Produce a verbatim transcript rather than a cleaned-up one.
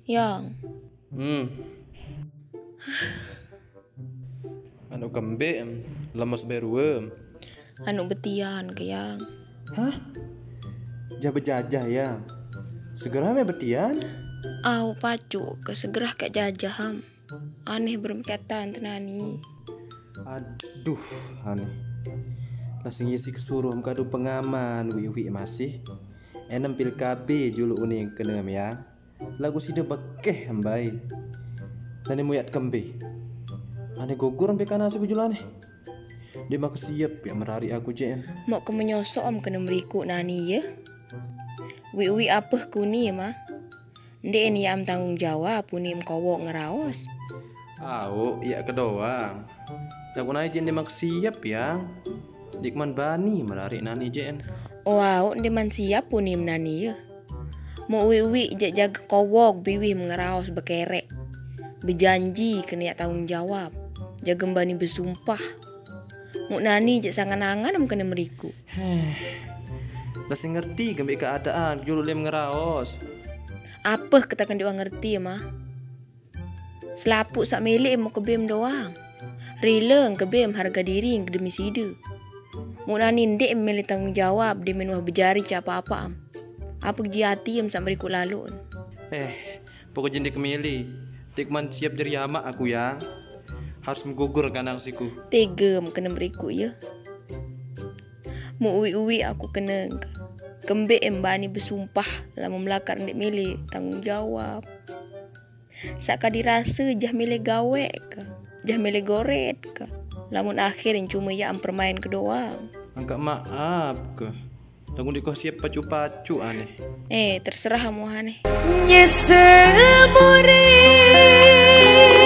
Yang. Hmm. Anu kembe, em. Lemes berue. Anu betian ke, Yang. Hah? Jah bejajah, Yang? Segera me betian? Au pacu ke segerah ke jajah am. Aneh beremkatan tenani. Aduh, aneh. Lah sing isi kesuruh em kadu pengaman, wi-wi masih. Enem pil kabe julu uning kena, Yang. Lagu sida bekeh embai. Nani muyat kembe. Aneh gugur empe kana si kujulane. Dia maka siap ya merari aku, Jen. Mok ke menyosok am kena meriku nani ya. Wi-wi apeh kuni ma. Ndek ni am tanggung jawab puni em kowok ngeraos. Au, iya kedoang. Lagu nai, Jen, dia maka siap, Yang. Dik man bani merari nani, Jen. Oh, au, ndek man siap puni em nani ya. Mok wi-wi jak jaga kowok biwih em ngeraos bekerek. Bejanji kena yak tanggung jawab. Jaga em bani besumpah. Mok nani jak sangan-angan em kena meriku. Heh. Lah sing ngerti kembe keadaan, julu lem ngeraos. Apeh ketakan dia ngerti ya, mah. Selapuk sak milik em mok kebem doang. Rela em kebem harga diri em demi sida. Mok nani ndek em milih tanggung jawab, dia menuah bejari cak apa-apa am. Apa keji ati em sak meriku lalu em. Eh, pokok jende kemili. Dik man siap jeri amak aku, Yang. Harus menggugur kanang siku. Tega em kena meriku ya. Mok wi-wi aku kena ke. Kembe em bani besumpah lamun melakar ndek milih tanggung jawab. Sak ka dirasa jah milih gawek ke, jah milih goret ke. Lamun akhir em cuma ya am permain ke doang. Angkat maaf ke. Lagu dik kau siap pacu-pacu aneh. Eh, terserah kamu aneh. Nyesel murid